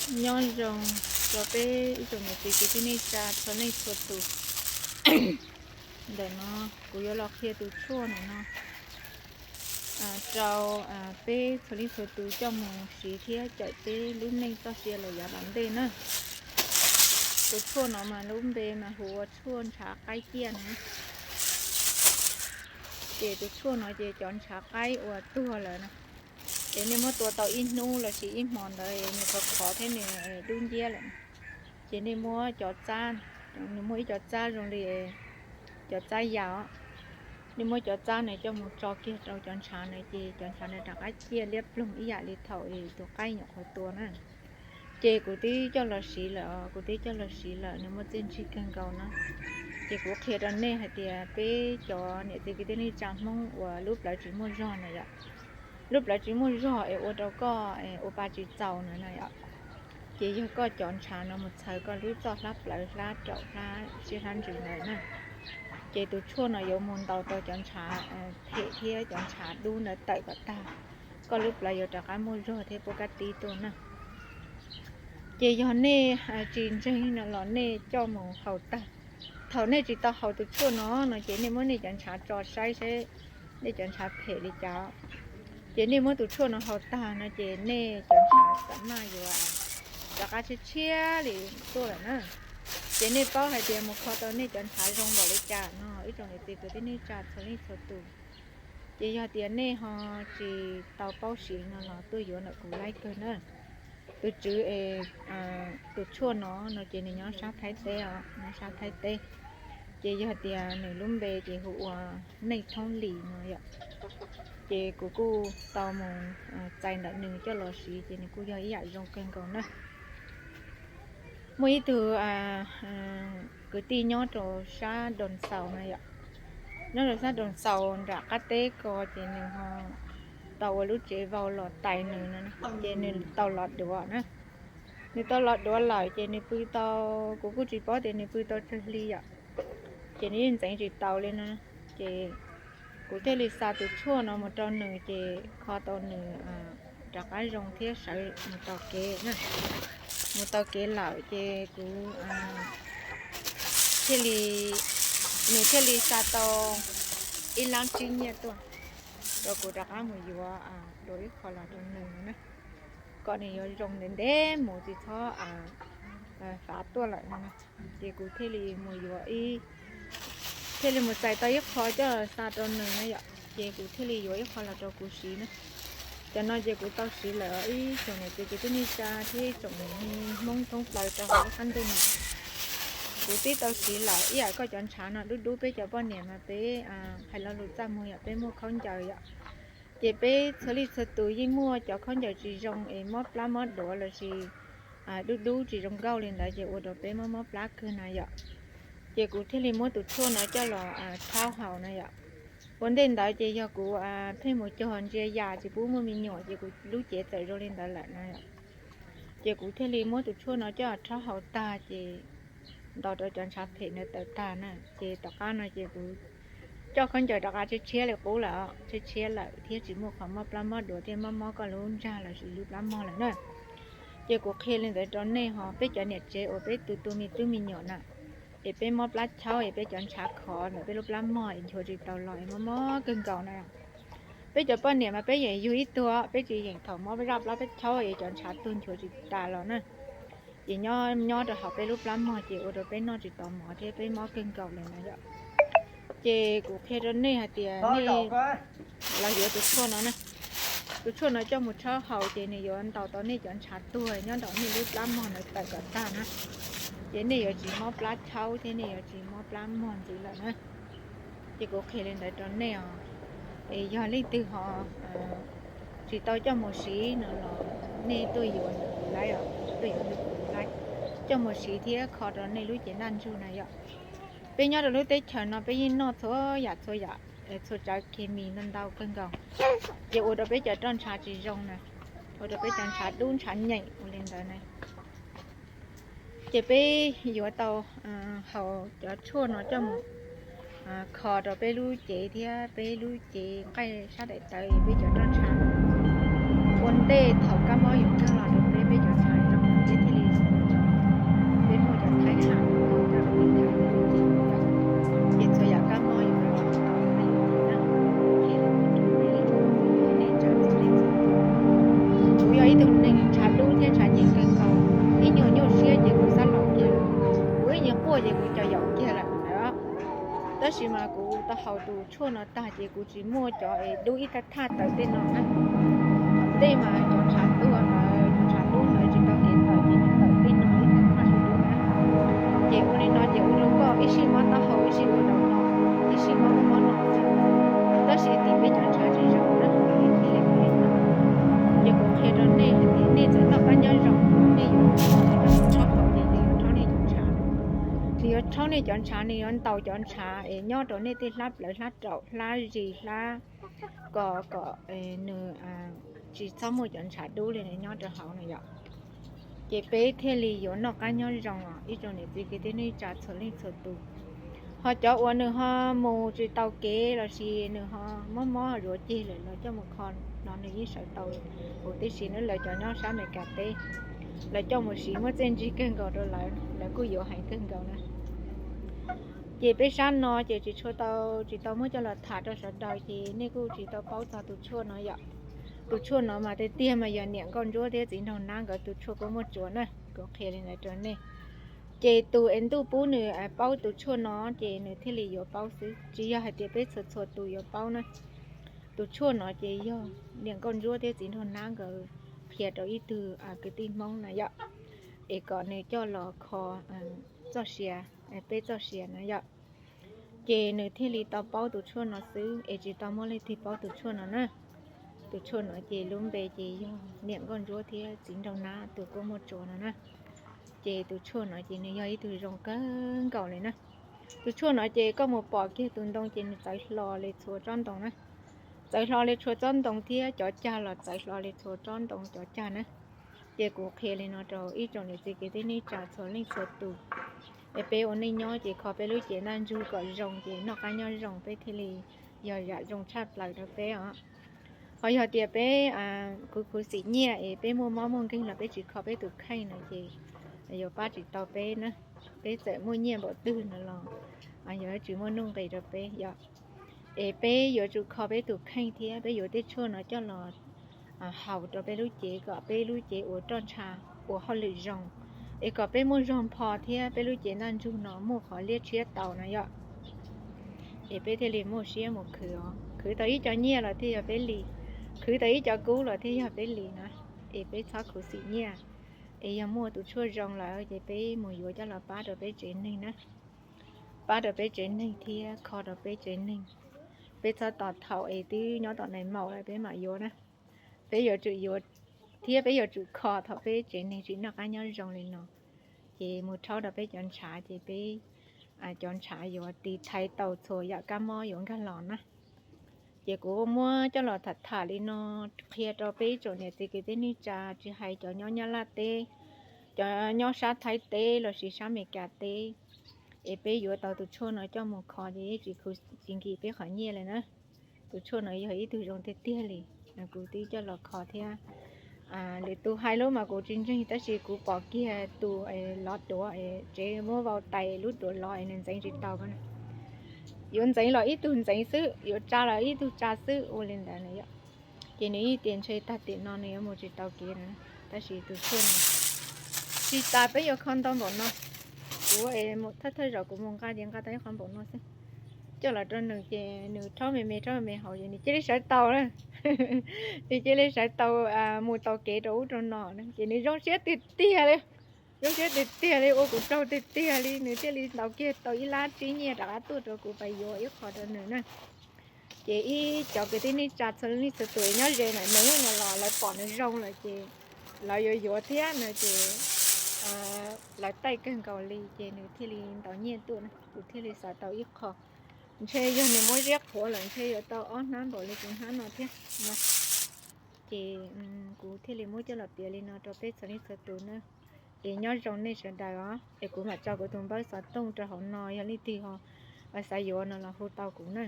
Nyob zoo rau peb ib tsoom niam txiv kwv tij neej tsa txhua leej txhua tus. Ntawm no kuv yuav los qhia tus tshuaj no no rau peb txhua leej txhua tus coj mus siv thiab cawm peb lub neej txoj sia lawm yav tom ntej na. Tus tshuaj no mas lub npe mas hu ua tshuaj ntshav qaib ciaj na. Ces tus tshuaj no ces cov ntshav qaib uas tuag lawm na, ces nej muab tua tau ib hnub lossis ib hmo ntawd nws qhov qhov thiab nws dub nciab lawm, ces nej muab cov txab, nws muaj ib cov txab zoo li cov txab yas, nej muab cov txab na coj mus tso kiag rau cov ntshav na, ces cov ntshav na rov qab ciaj liab ploog ib yam li thaum tus qaib nyuam qhuav tua na. Ces kuv twb coj los siv lawm, kuv twb coj los siv lawm, nws muaj txiaj ntsig kawg nkaus na. Ces kuv qhia rau nej hais tias peb cov niam txiv kwv tij neej tsa Hmoob uas lub plawv tsis muaj zog na yom, lub plawv tsis muaj zog es ua rau koj ua pa tsis txaus na na yom, ces yog koj cov ntshav no mus txhawv koj lub txoj hlab plawv hlab raum hlab siab hlab ntsws ntawd na, ces tus tshuaj no yuav mus ntaus rau cov ntshav phem thiab cov ntshav dub ntawd tawm kom tag, koj lub plawv yuav rov qab muaj zog thiab puab kab tib tuaj na. Ces yog nej tsis ntseeg no los nej coj mus haus tag. Thaum nej tsis tau haus tus tshuaj no no ces nej muab nej cov ntshav tso saib saib nej cov ntshav phem li cas. Ces nej muab tus tshuaj no haus tag no ces nej cov ntshav xam maj yuav rov qab tshiab tshiab li tuaj lawm na. Ces nej paub hais tias mus kho tau nej cov ntshav zoo npaum li cas no ib tsoom niam txiv kwv tij neej tsa txhua leej txhua tus. Ces yog tias nej ho tsis tau paub siv no los tuaj yuav ntawm kuv laib kawg na. Tus tswv es tus tshuaj no no ces nws nyob sab Thaib teb os, nyob sab Thaib teb. Ces yog tias nws lub npe ces hu ua Neej Thoob Lis no yom. Ces kuv kuj tau mus txais ntawm nws coj los siv ces nws kuj yog ib yam zoo kawg nkaus na. Muaj ib tug kwv tij nyob rau sab Doos Xaus no yom, nyob rau sab Doos Xaus nram qab teb ko ces nws ho tau ua lub tsev vau los tais nws no, ces nws tau los duav na. Nws tau los duav lawm ces nws pw tau, kuv kuj tsis paub tias nws pw tau tsawg hli yom, ces nws yeej ntxeev tsis tau li no. Ces kuv thiaj li xa tus tshuaj no mus rau nws ces kho tau nws rov qab zoo thiab sawv mus taus kev na. Mus taus kev lawm ces kuv thiaj li, nws thiaj li xa tau ib lab tsib nyiaj tuaj rau kuv rov qab mus yuav dua ib qho los rau nws no na, kom nws yuav zoo ntev ntev mus tsis txhob fav tuaj lawm no. Ces kuv thiaj li mus yuav ib, thiaj li mus txais tau ib qho coj los xa rau nws na yom, ces kuv thiaj li yuav ib qho los rau kuv siv na. Cov no ces kuv tau siv lawm ib tsoom niam txiv kwv tij neej tsa thiab ib tsoom Hmoob thoob plaws rau hauv lub qab ntuj no. Kuv twb tau siv lawm ib yam koj cov ntshav no dub dub, peb cov poj niam mas peb hais lo lus txaj muag yom, peb muaj khaub ncaws yom. Ces peb txhua leej txhua tus yeej muaj cov khaub ncaws tsis zoo es mob plab mob duav lossis dub dub tsis zoo nkauj li ntawd ces ua rau peb mob mob plab kawg na yom. Ces kuv thiaj li muab tus tshuaj no coj los rhaub haus na yom. Ua ntej ntawd ces yog kuv pheej mus cog ntsia yas tsis pub muaj me nyuam ces kuv lub cev txawm zoo li ntawd lawm na yom. Ces kuv thiaj li muab tus tshuaj no coj rhaub haus tag ces ntaus rau cov ntshav phem ntawd tawm tag na. Ces tom qab no ces kuv coj khaub ncaws rov qab tshiab tshiab li qub lawm, tshiab tshiab lawm thiab tsis muaj qhov mob plab mob duav thiab mob mob koj lub ntsag lossis lub plab mog lawm na. Ces kuv qhia li ntawd rau nej ho, peb cov niam tsev uas peb tu tu me tub me nyuam na, es peb mob plab chaub es peb cov ntshav khov ntawm peb lub plab mog es nchuav tsis tau los es mob mob kawg nkaus na. Peb cov poj niam mas peb yeem yug ib tug, peb tsis yeem thaum mob zaj plab chaub es cov ntshav tuag nchuav tsis tas los na. Ces nyob nyob rau hauv peb lub plab mog ces ua rau peb noj tsis tau mov thiab peb mob kawg nkaus li na yom. Ces kuv qhia rau nej hais tias nej los yuav tus tshuaj no na, tus tshuaj no coj mus rhaub haus ces nws yuav ntaus tau nej cov ntshav tuag nyob nraum nej lub plab mog ntawd tawm kom tag na. Ces nej yuav tsis mob plab chaub thiab nej yuav tsis mob plab mog ntxiv lawm na. Ces kuv qhia li ntawd rau nej os. Es yog leej twg ho tsis tau coj mus siv no los nej tuaj yuav ntawm kuv laib os, tuaj yuav ntawm kuv laib coj mus siv thiab kho rau nej lub cev ntaj ntsug na yom. Peb nyob rau lub teb chaws no peb yeej noj txhua yam txhua yam, txhua tsav khes mis ntau ntau kawg nkaus. Ces ua rau peb cov roj ntshav tsis zoo na, ua rau peb cov ntshav dub ntshav nyeem ua li ntawd na. Ces peb yuav tau haus cov tshuaj no coj mus kho rau peb lub cev thiab peb lub cev nqaij sab daim tawv es peb cov roj ntshav ua ntej thaum kab mob yuav nkag los rau peb, peb cov ntshav zoo peb Tab sis mas kuv tau haus tus tshuaj no tag ces kuv tsis muaj cov es dub ib thaj thaj tawm tej no na. Ntej mas cov ntshav tuag ntawd, cov ntshav dub ntawd tsis tau kev tawm ces nws tawm tej no ib thaj thaj dub dub na. Ces ua li no ces ua rau koj ib sij mob taub hau, ib sij ua rau no, ib sij mob ub mob no. Tab sis tim peb cov ntshav tsis zoo na, thiaj li ua li no. Ces kuv qhia rau nej hais tias nej txawm noj qab nyob zoo, nej yuav txhob haus ces nws yuav rhaub nej cov ntshav. Nws yuav rhaub nej cov ntshav, nws yuav ntaus cov ntshav es nyob rau nej tej hlab plawv hlab raum hlab zis hlab ko kom nws tsis txhob muaj cov ntshav dub li nyob rau hauv no yom. Ces peb thiaj li yuav noj qab nyob zoo os ib tsoom niam txiv kwv tij neej tsa txhua leej txhua tus. Ho cov uas nws ho mus tsis tau kev lossis nws ho mob mob yuav ceg lawm los coj mus kho los nws yeej sawv tau huv tib si na. Lawv cov nyob sab Amelikas teb, lawv coj mus siv muaj txiaj ntsig kawg nkaus rau lawv, lawv kuj yuav heev kawg nkaus na. Ces peb sab no ces tsis tshua tau, tsis tau muab coj los tham rau sawv daws ces nej kuj tsis tau paub txog tus tshuaj no yom. Tus tshuaj no mas tiag tiag mas yog niam nkauj ntsuab thiab txiv nraug nab nkawd tus tshuaj kua muaj tsuas na, kuv qhia li ntawd rau nej. Ces tus es ntuj pub nws paub tus tshuaj no ces nws thiaj li yuav paub xwb, tsis yog hais tias peb txhua txhua tus yuav paub na. Tus tshuaj no ces yog niam nkauj ntsuab thiab txiv nraug nab nkawd qhia rau ib tug kwv tij Hmoob na yom, es kom nws coj los kho txoj sia, peb txoj sia na yom. Ces nws thiaj li tau paub tus tshuaj no xwb es tsis tau muaj leej twg paub tus tshuaj no na. Tus tshuaj no ces lub npe ces yog niam nkauj ntsuab thiab txiv nraug nab tus kua muaj tsuas no na. Ces tus tshuaj no ces nws yog ib tug zoo kawg nkaus li na. Tus tshuaj no ces koj mus pom kiag tus ntoo ces nws txawv hlo li txhua tsob ntoo na. Txawv hlo li txhua tsob ntoo thiab cov cag los txawv hlo li txhua tsob ntoo cov cag na. Ces kuv qhia li no rau ib tsoom niam txiv kwv tij neej tsa txhua leej txhua tus, es peb ua neej nyob ces kho peb lub cev ntaj ntsug kom zoo ces noj qab nyob zoo peb thiaj li yog zam zoo tshaj plaws rau peb os. Ho yog tias peb khuv khuv xim nyiaj es peb muaj mob muaj nkeeg los peb tsis kho peb tus kheej no ces yuav pab tsis tau peb na. Peb txawm muaj nyiaj npaum twg no los yuav tsis muaj nuj nqis rau peb yom. Es peb yuav tsum kho peb tus kheej thiab peb yuav tej tshuaj no coj los haus rau peb lub cev kom peb lub cev ua roj ntsha, ua hauj lwm zoo, es kom peb muaj zog npho thiab peb lub cev ntaj ntsug no muaj qhov liab tshiab tau no yom. Es peb thiaj li muaj siab mus khwv os, khwv tau ib co nyiaj los thiaj yog peb li, khwv tau ib co kub los thiaj yog peb li na. Es peb txhob khuv xim nyiaj, es yog muaj tus tshuaj zoo lawm ces peb mus yuav coj los pab rau peb tsev neeg na, pab rau peb tsev neeg thiab kho rau peb tsev neeg. Peb txhob tos thaum es twb nyob tom nais maum lawm peb mam yuav na. Peb yuav tsum yuav thiab peb yuav tsum kho thaum peb tsev neeg tsis noj qab nyob zoo li no, ces mus rhaub rau peb cov ntshav ces peb cov ntshav yuav tiv thaiv tau txhua yam kab mob yuav nkag los na. Ces kuv muab coj los tham tham li no qhia rau peb ib tsoom niam txiv kwv tij neej tsa tsis hais cov nyob Nyab Laj teb, cov nyob sab Thaib teb lossis sab Amelikas teb, es peb yuav tau tus tshuaj no coj mus kho ces yeej tsis khuv tsis nkim peb qhov nyiaj li na. Tus tshuaj no yog ib tug zoo tiag tiag li, kuv twb coj los kho thiab. Lwm tus hais lub mas kuv tsis ntseeg tab sis kuv pom kiag tus lov duav, tsev muab vau tais lub duav lov es nws ntxeev tsis tau. Yuav ntxeev los ib tug ntxeev xwb, yuav tsa los ib tug tsa xwb ua li ntawd na yom. Ces nws yeej tias ntshe tag tiam no nws yuav mus tsis tau kev na. Tab sis tus tshuaj no tsis tas peb yuav kho ntau npaum no. Kuv es thawj thawj zaum kuv mus nqa ces nqa tau ib qho npaum no xwb. Coj los rau nws ces nws rhaub me me rhaub me me haus ces nws cia li sawv tau na. Nws cia li sawv tau mus tau kev rau ub rau no na ces nws zoo siab tiag tiag li. Zoo siab tiag tiag li, ua kuv raug tiag tiag li, nws thiaj li ntaus kiag tau ib lab tsib nyiaj rov qab tuaj rau kuv pais yuav ib qho rau nws na. Ces ib cov kwv tij neej tsa txhua leej txhua tus nyob ze ntawm nws no los lawv pom nws zoo lawm ces lawv yuav yuav thiab no ces lawv taij kawg nkaus li ces nws thiaj li ntaus nyiaj tuaj na, kuv thiaj li xav tau ib qho. Ntshe yog nws muab ziab qhuav lawm ntshe yuav tau ob hnab npaum li kuv hnab no thiab. Ces kuv thiaj li muab coj los piav li no rau peb txhua leej txhua tus na. Es nyob zoo nej sawv daws os, es kuv mam tso kuv tus npawb xov tooj rau hauv no, yog leej twg ho xav yuav no los hu tau kuv na.